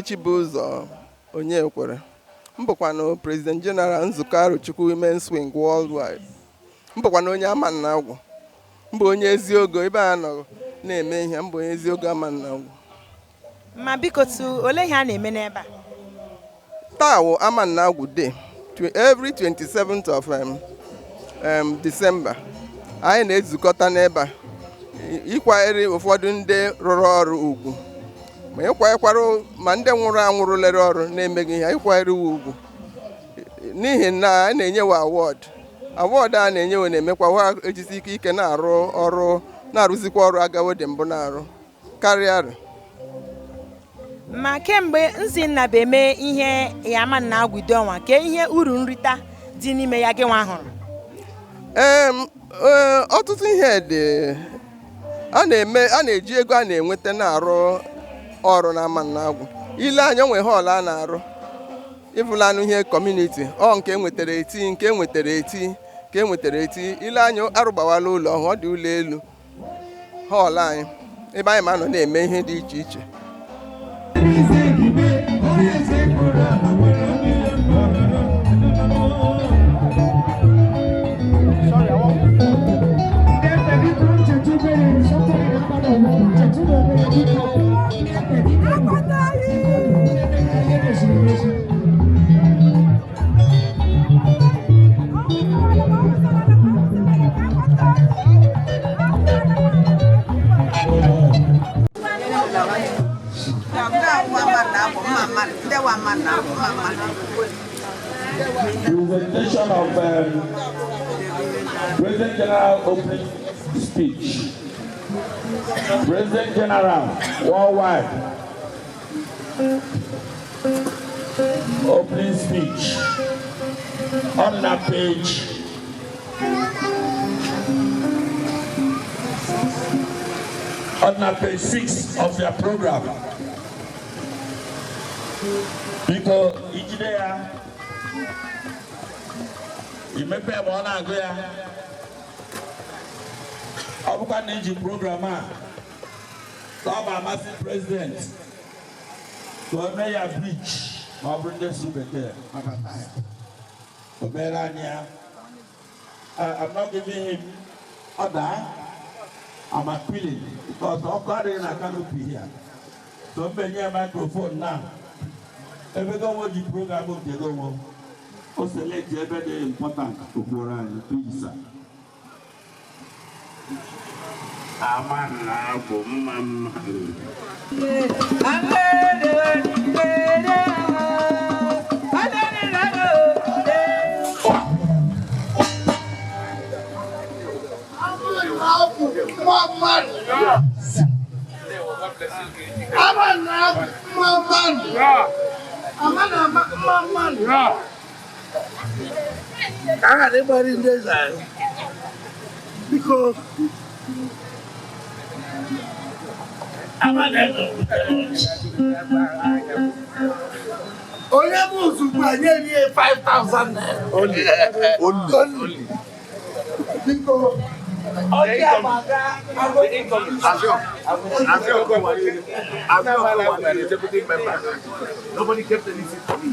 Chibuzo onye kwere mbụkwanụ President General nzukọ Arochukwu Women's Wing Worldwide mbụkwanụ onye Amannagwu mbụ onye eziogo ebe a nọ na-eme ihe mbụ onye eziogo Amannagwu. Ma biko tu ole ihe a na-eme n'ebe a? Taa wụ Amannagwu Day every 27th of December anyị na-ezukọta n'ebe a ịkwanyere ụfọdụ ndị rụrụ ọrụ ugwu ma ịkwanyekwara ma ndị nwụrụ anwụrụ lere ọrụ na-emeghị ihe ịkwanyere ugwu n'ihi na a na-enyewa awọdụ a na-enyewe na-emekwa ha ejisi ike na-arụ ọrụ na-arụzikwa ọrụ agawo dị mbụ na-arụ karịa. Ma kemgbe Nzinna bụ eme ihe ya Amannagwu dị ọnwa ka ihe uru nrita dị n'ime ya gị nwa hụrụ? Ọtụtụ ihe dị a na-eji ego a na-enweta na-arụ ọrụ na Amannagwu. Ile anya nwe họl a na-arụ ịfụlanụ ihe kọmuniti nke enwetara eti nke enwetara eti ile anya arụgbawala ụlọ ọhụụ ọ dị ụlọ elu họl anyị ebe anyị ma nọ na-eme ihe dị iche iche. Presentation of President General opening speech. President General worldwide opening speech on that page. On page 6 of their program. Because each day you may pay more than a program. Some Amasi president to a mayor bridge. My brother super there. I'm not giving him other. I'm appealing because I'm carrying a canopy here. So many microphone now. Every go what the program of the go. O select every important to Quran, please. Amannagwu mama. Everybody in this because only 5,000 only. Because nobody kept anything for me.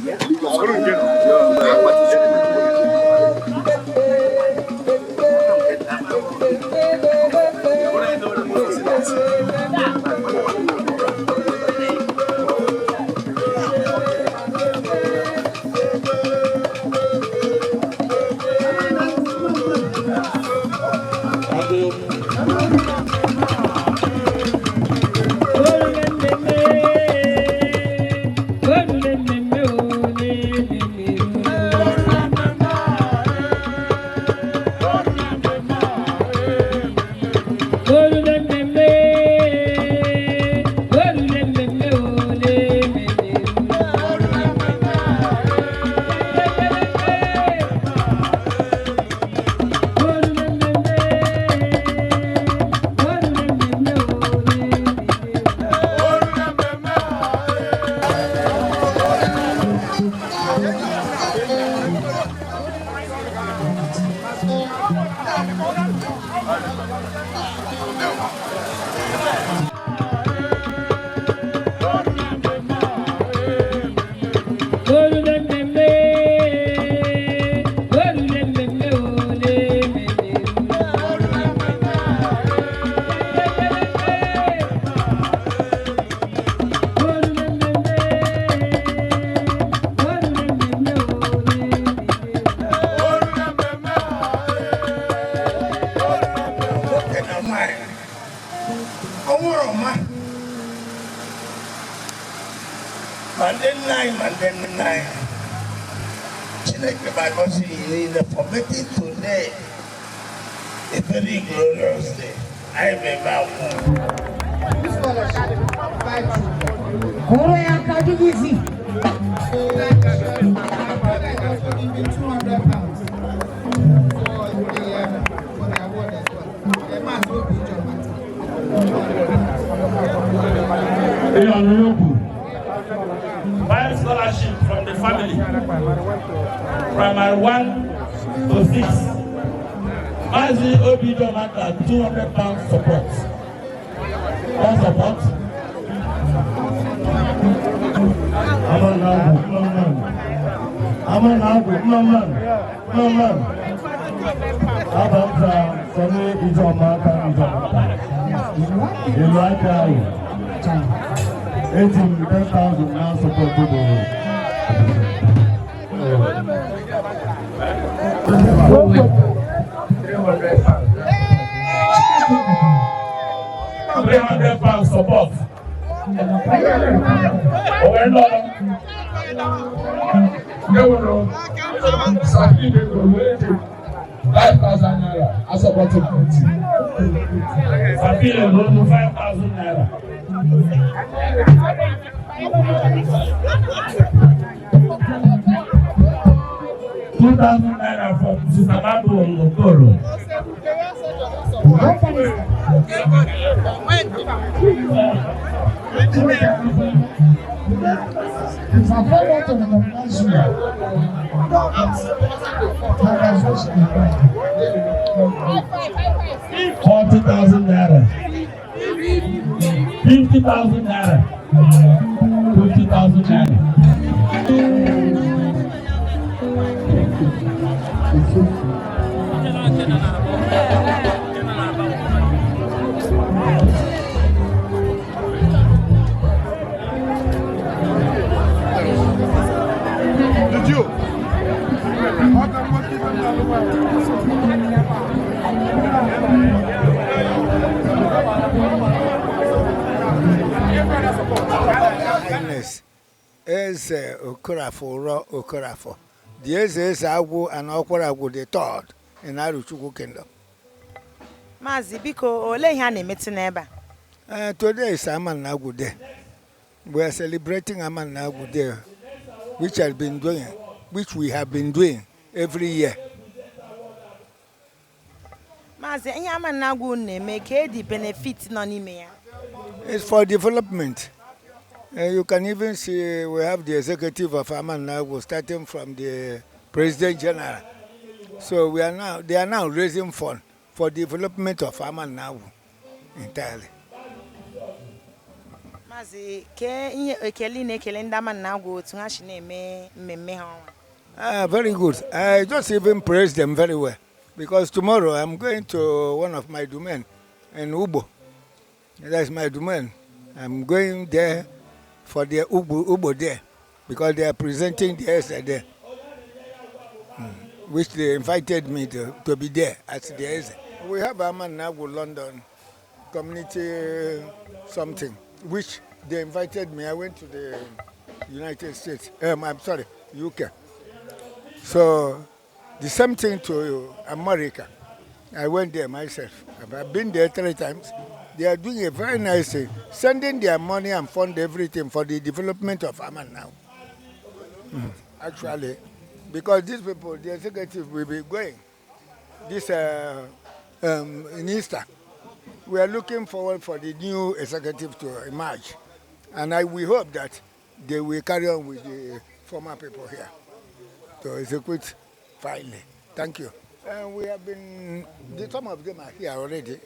Today, a very glorious day. I remember One scholarship from the family, primary 1 to 6. Mazi Obido Mata, £200 support. All support. $10,000 now support people. £300 support. I support it. I feel it 5,000 naira. 2,000 naira from Sinamadu and Lokoro. $40,000 naira. 50,000 naira. 50,000 naira. Did you? Is Okorafo, Okorafo. The is Agu and Okoragu the third in Arochukwu Kingdom. Mazi biko ole ihe na emeti n'ebe a. Today is Amannagwu Day. We are celebrating Amannagwu Day, which we have been doing every year. Mazi ihe Amannagwu na-eme ka the benefit nọ n'ime ya. It's for development. You can even see we have the executive of Amannagwu starting from the President General. So they are now raising funds for development of Amannagwu entirely. Mazi ke ihe ekele na-ekele ndị Amannagwu otu ha shi na-eme mmemme ha. Very good. I just even praise them very well because tomorrow I'm going to one of my domain in Ubo. That's my domain. I'm going there for the Ubo there because they are presenting the essay there, which they invited me to be there at the essay. We have Amannagwu London community something, which they invited me. I went to the United States. I'm sorry, UK. So the same thing to America. I went there myself. I've been there 3 times. They are doing a very nice thing, sending their money and fund everything for the development of Amannagwu. Actually, because these people, the executive will be going this in Easter. We are looking forward for the new executive to emerge. And we hope that they will carry on with the former people here to execute finally. Thank you. We have been, some of them are here already.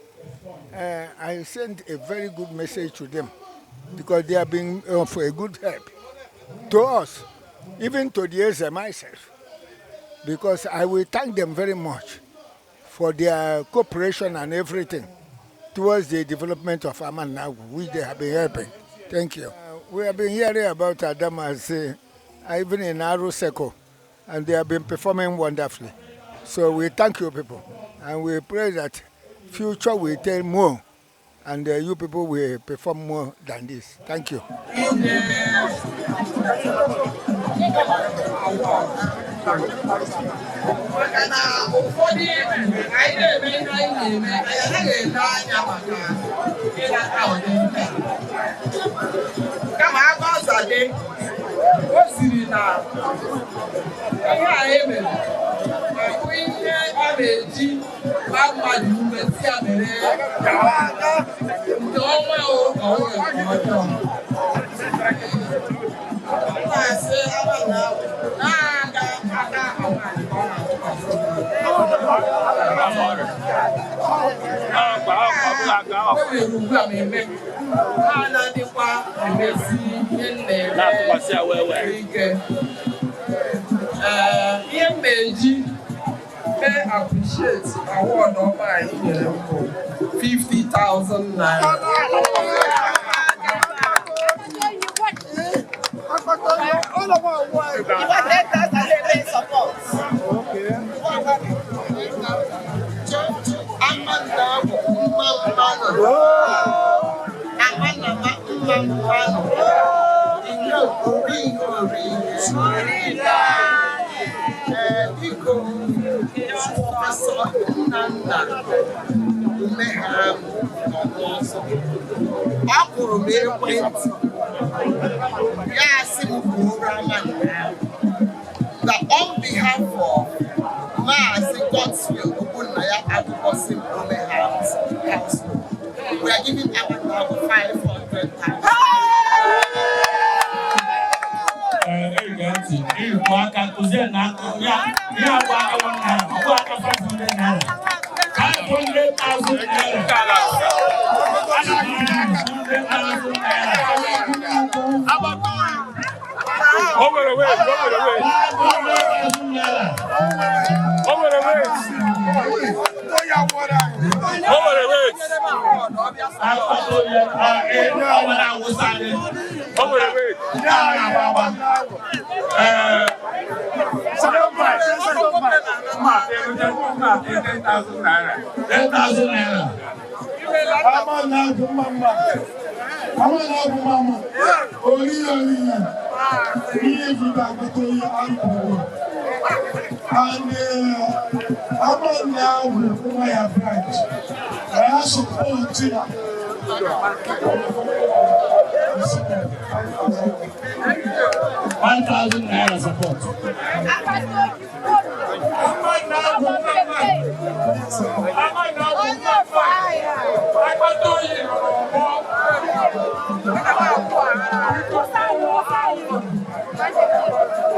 I sent a very good message to them because they have been for a good help to us, even to the ESA myself, because I will thank them very much for their cooperation and everything towards the development of Amannagwu, which they have been helping. Thank you. We have been hearing about Adamazi, even in Arochukwu, and they have been performing wonderfully. So we thank you people, and we pray that future will tell more, and you people will perform more than this. Thank you. Appreciate award of 50,000 naira. That on behalf of Godswill, we are giving Amannagwu 500,000.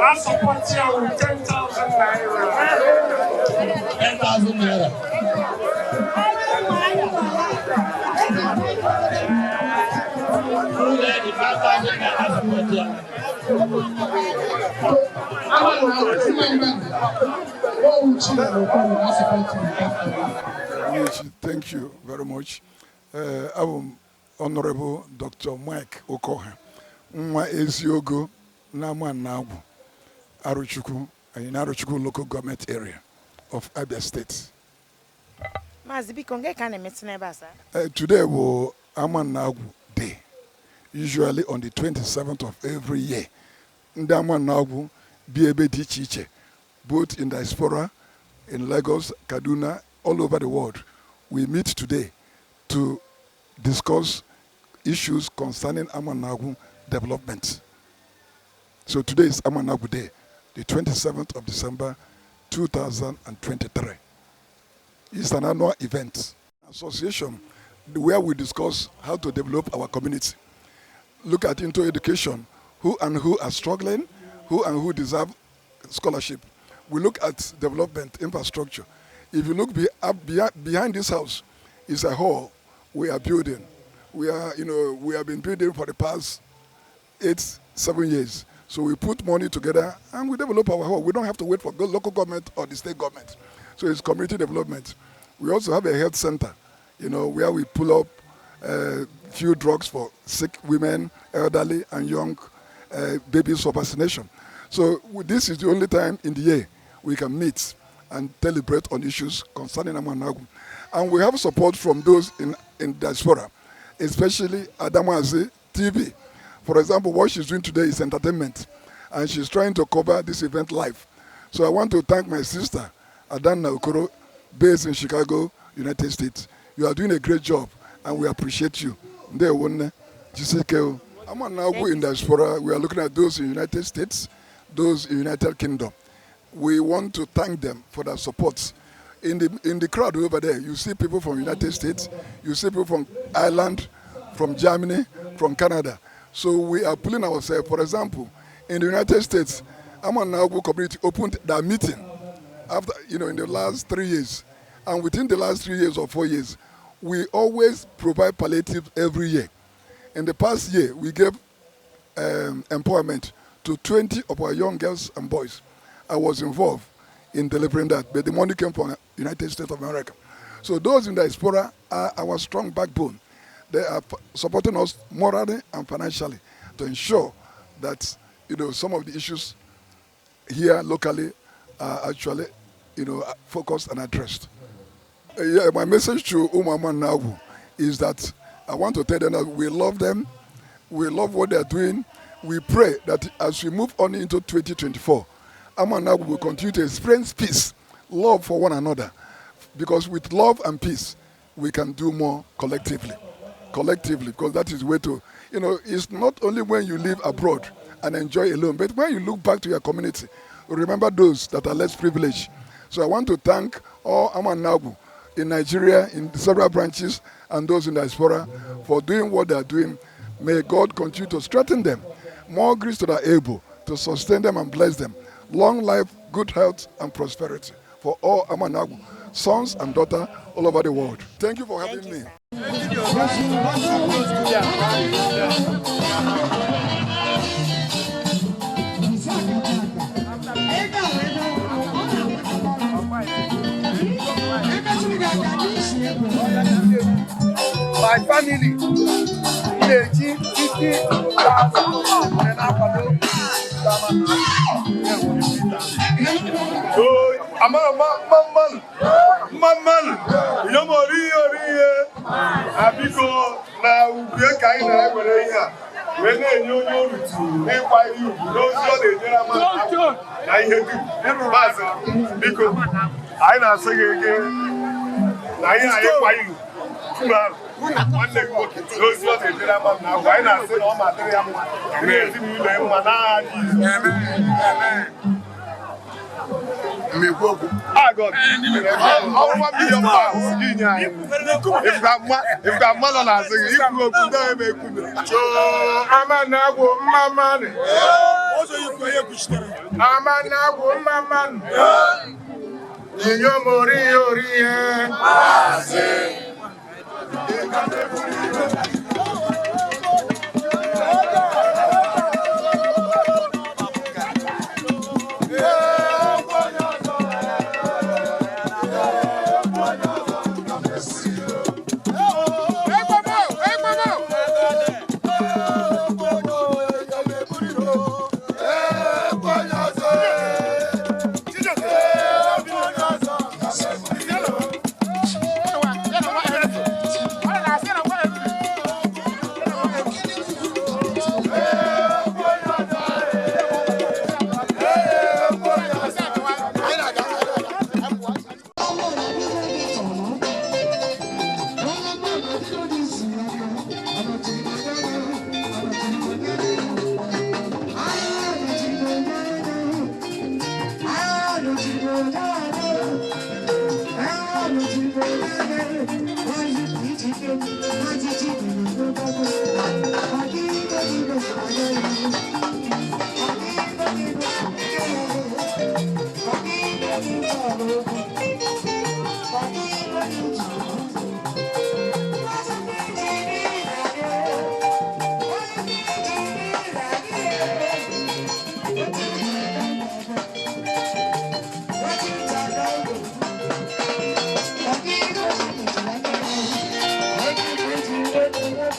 I support you with 10,000 naira. 10,000 naira. Thank you very much. Our Honorable Dr. Mike Okoha, Nwa Eziogo, Amannagwu, Arochukwu, in Arochukwu local government area of Abia State. Today was Amannagwu Day, usually on the 27th of every year. Amannagwu be a bit both in Diaspora, in Lagos, Kaduna, all over the world, we meet today to discuss issues concerning Amannagwu development. So today is Amannagwu Day, the 27th of December, 2023. It's an annual event, association where we discuss how to develop our community. Look at into education, who and who are struggling, who and who deserve scholarship. We look at development, infrastructure. If you look behind this house, is a hall we are building. We have been building for the past 7 years. So we put money together and we develop our hall. We don't have to wait for local government or the state government. So it's community development. We also have a health center, where we pull up few drugs for sick women, elderly, and young babies for vaccination. So this is the only time in the year we can meet and deliberate on issues concerning Amannagwu. And we have support from those in Diaspora, especially Adamazi TV. For example, what she's doing today is entertainment, and she's trying to cover this event live. So I want to thank my sister, Amannagwu, based in Chicago, United States. You are doing a great job, and we appreciate you. Amannagwu in Diaspora, we are looking at those in United States, those in United Kingdom. We want to thank them for their support. In the crowd over there, you see people from United States, you see people from Ireland, from Germany, from Canada. So we are pulling ourselves. For example, in the United States, Amannagwu community opened their meeting after, in the last 3 years. And within the last 3 years or 4 years, we always provide palliative every year. In the past year, we gave employment to 20 of our young girls and boys. I was involved in delivering that, but the money came from the United States of America. So those in Diaspora are our strong backbone. They are supporting us morally and financially to ensure that some of the issues here locally are actually focused and addressed. My message to Amannagwu is that I want to tell them that we love them, we love what they are doing. We pray that as we move on into 2024, Amannagwu will continue to experience peace, love for one another, because with love and peace, we can do more collectively, because that is the way to, it's not only when you live abroad and enjoy alone, but when you look back to your community, remember those that are less privileged. So I want to thank all Amannagwu in Nigeria, in several branches, and those in Diaspora for doing what they are doing. May God continue to strengthen them, more grace to their able to sustain them and bless them. Long life, good health, and prosperity for all Amannagwu sons and daughters all over the world. Thank you for having me. My family, Ileji, 50,000, and Apado. Mamman, Yomori, Abiko, now Biakaina, when they know you, they find you, those are the gentlemen. I hear you, because I not say again, I find you. One day, those are the gentlemen now. Why not say all material? Ah, God. How much million pounds? If that man on if you go to so Amannagwu, Mamman. Also, you go here, Amannagwu, Mamman.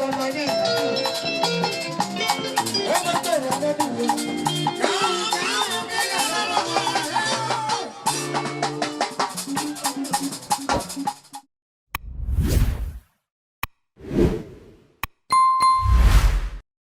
for money. I'm a